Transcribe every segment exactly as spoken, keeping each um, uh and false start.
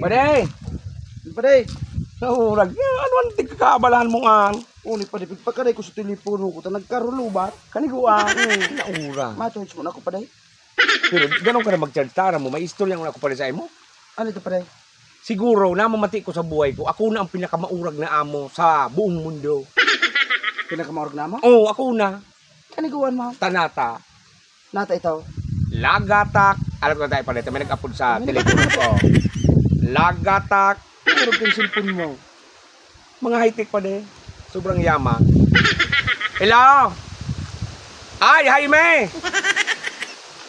Pade! Pade! Naurag niya. Ano ang tigkakaabalahan mo, an? Uni, pade, pagpakaray ko sa telepono ko, ta nagkarulubat. Kaniguan. Naura. Ma-charge mo na ako, pade. Pero ganun ka na mag-charge, tara mo. May istorya ko na ako, pade, sa imo. Ano ito, pade? Siguro, namamati ko sa buhay ko, ako na ang pinakamaurag na amo sa buong mundo. Pinakamaurag na amo? Oo, ako na. Kaniguan mo? Tanata. Nata ito. Lagatak. Alam ko tayo pala ito. May nag-upload sa telepono ko. Lagatak. Pero yung cellphone mo. Mga high-tech pa din. Sobrang yaman. Hello? Ay, Jaime!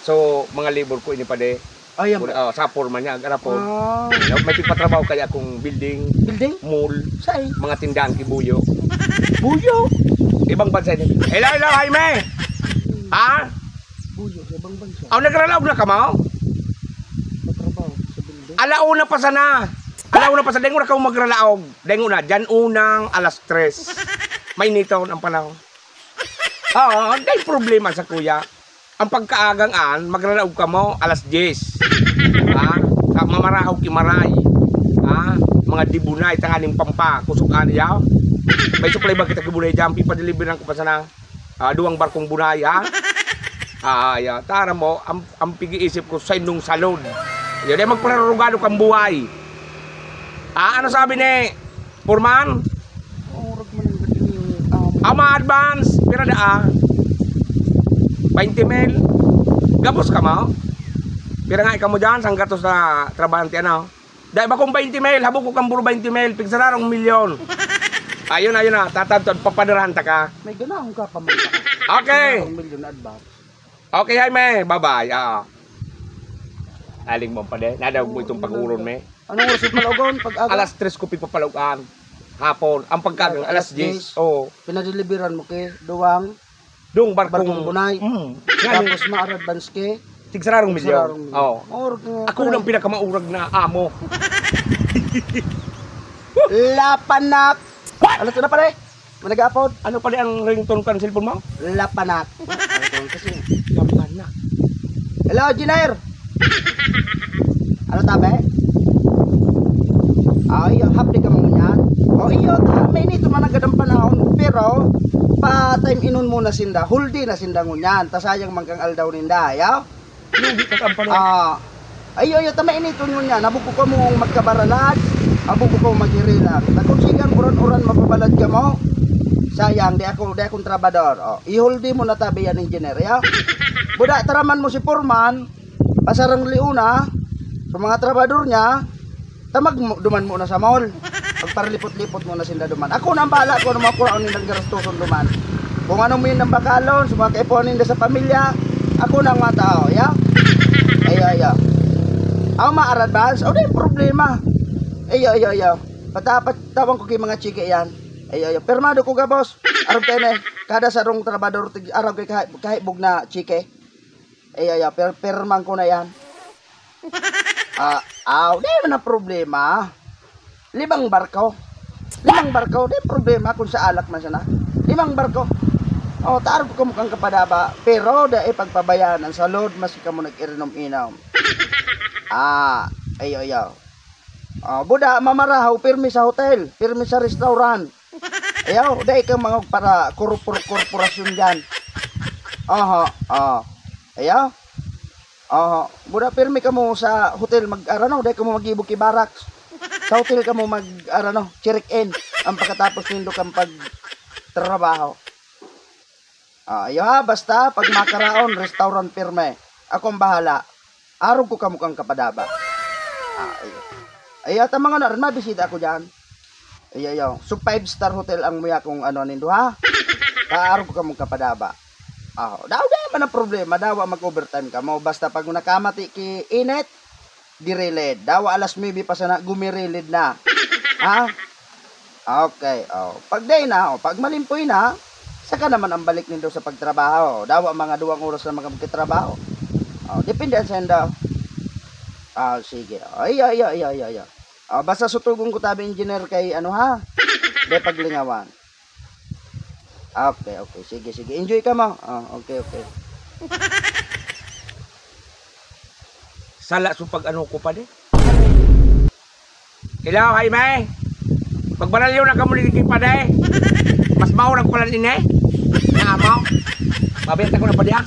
So, mga labor ko ini pa din. Ay, yan. Pura, oh, sa forma niya, garapon. Ah. May tigpatrabaho kaya akong building, Building? Mall, Saan? Mga tindahan ki Buyo. Buyo? Ibang bansa ini. Hello, hello, Jaime! Ha? Buyo, sa ibang bansa. Aw, nagralaog na ka mo? Patrabaho sa building. Alauna pa sana. Alauna pa sana. Denguna ka magralaog. Denguna, dyan unang alas tres. Mainiton ang panahon. Oo, dahil problema sa kuya. Ang pagkaagang an, magralaog kamo alas diyes. Ha? Sa mamarahaw ki Maray. Ha? Mga dibunay, tanganing pampa, kusog an yaw. May supply ba kita ki bunay dyan? Pipadeliveran ko pa sana. Ah, duwang barkong bunay, ha? Ah, ya. Tara mo, ang, ang pig-iisip ko sa inyong salon. Yan, eh, magpararugado kang buhay. Ah, ano sabi ni Foreman? Orag man ang gabi ni, um, Ama advance, pira da, ah? Twenty mil. Gabos ka mo? Pira nga ikaw mo dyan, sang gatos na trabahante, ano? Dai ba kung twenty mil, habog ko kang buro twenty mil, pigsararong milyon. Ayun, ayun na, tatadtod, papadarahan ta ka. May ganahan ka pa man. Okay. Ang milyon na advance. Okay, Jaime, bye-bye. Ah. Aling mo pa din, nadaog mo itong pag-uron, me. Anong oras yung palaogon? Pag aga? Alas tres ko pipapalaogan. Hapon. Ang pagkagang, alas diyes. Oo. Pinadeliveran mo kay Duwang? Dong barkong, barkong bunay. Mm. Tapos maarad banske. Tigsararong milyon. Tigsararong milyon. Oo. Ako lang pinakamaurag na amo. Lapanak. Ano to na pare? Managapod? Ano pare ang ringtone kan cellphone mo? Lapanak. Ano to kasi? Lapanak. Hello, Engineer. Ano tabi? Ah, iyo, hapdi ka mo ngunyan. O iyo, ta, may nito man ang gadang panahon. Pero, pa time inon muna sinda. Huldi na sinda ngunyan. Ta sayang man kang aldaw ninda, ayaw? Lugi ka, kampana. Ah, iyo, iyo, ta may initon ngunyan. Abog ko kamong magkabaralad. Abog ko kamong magirilang. Ta kun sigang uran-uran mapabalad ka mo. Sayang, di ako, di akong trabador. O, ihuldi mo na tabi yan, engineer, ayaw? Buda, taraman mo si Foreman. Pasarang liuna, sa mga trabador niya, ta mag-, duman muna sa mall. Magparalipot-lipot muna sinda duman. Ako na ang bahala kung ano mga kuraon nilang garastoson duman. Kung ano mo yun ang bakalon, sa mga kaipuhan ninda sa pamilya, ako na ang mga tao, ya? Ayo, ayo. Ako maaradvance, o di problema. Ayo, ayo, ayo. Patapat, tawang ko kay mga chike yan. Ayo, ayo. Pirmado ko gabos. Arog kayo na eh. Kada sarong trabador, tig-, arog kay kahibog na chike. Ay, ay, ay, per-, perman ko na yan. Ah, aw, di man na problema. Limang barko. Limang barko, di problema kung sa alak man sana. Limang barko. O, taarog ko kamo kan kapadaba, pero dai pagpabayaan ang salud, maski kamo nag-irinom-inom. Ah, ayo, ayo. O, buda, mamarahaw, pirmi sa hotel, pirmi sa restaurant. Ayaw, dai kang mga para korpor-, korporasyon diyan. Aha, ah. Ayaw. Aha, mura pirmi kamo sa hotel mag-, arano, dai kamo mag-ibo ki barracks. Sa hotel kamo mag-, arano, check-in ang pagkatapos nindo kang pagtrabaho. Ah, ayaw ha, basta pag makaraon, restaurant pirmi. Ako ang bahala. Arog ko kamo kang kapadaba. Ah, ay, ay, ata mga na rin, mabisita ako dyan. Ay, ayaw. So, five-star hotel ang muya kung ano nindo, ha? Kaarog ko kamong kapadaba. Ah, daw, daw man ang problema. Dawa mag-overtime kamo. Basta pag nakamati ki init, dirilid. Dawa alas nuebe pa sana, gumirilid na. Ha? Okay, oh. Pag day na, oh, pag malimpoy na, saka naman ang balik nindo sa pagtrabaho. Dawa mga duwang oras na mga magkitrabaho. Oh, depende ang senda. Ah, sige. Oh, iyo, iyo, iyo, iyo, iyo. Oh, basta sutugon ko tabi, engineer, kay ano, ha? Di paglingawan. Okay, okay. Sige, sige. Enjoy ka mo. Oh, okay, okay. Sala sa pag-ano ko pa di. Hello, Jaime. Magbanalyo na kamo ni Padi. Mas maurag pala ini. Nga mo. Mabenta ko na padi ah.